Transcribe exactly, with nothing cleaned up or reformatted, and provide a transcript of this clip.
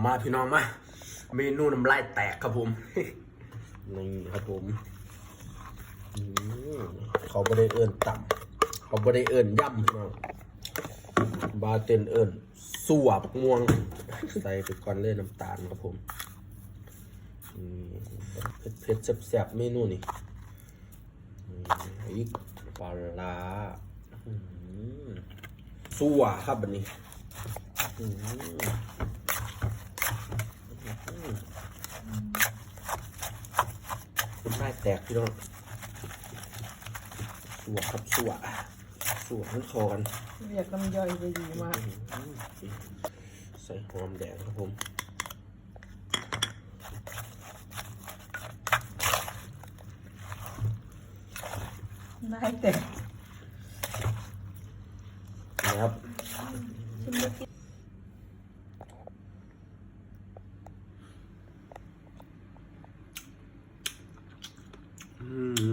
มาพี่น้องมา เมนูน้ำลายแตกครับผม นี่ครับผม อืม เขาบ่ได้เอิ้นตำ เขาบ่ได้เอิ้นยำพี่น้อง บาเต็นเอิ้น ซั่วบักม่วง ใส่ไปก่อนเลยน้ำตาลครับผม อืม เผ็ดๆแซ่บๆเมนูนี่ อืม อีกปลาร้า อืม ซั่วครับบัดนี้ อืม น้ำลายแตกพี่น้อง ซั่วครับซั่ว ซั่วมันเข้ากัน เรียกน้ำย่อยไปดีมาก ใส่หอมแดงครับผม น้ำลายแตก นะครับ อืม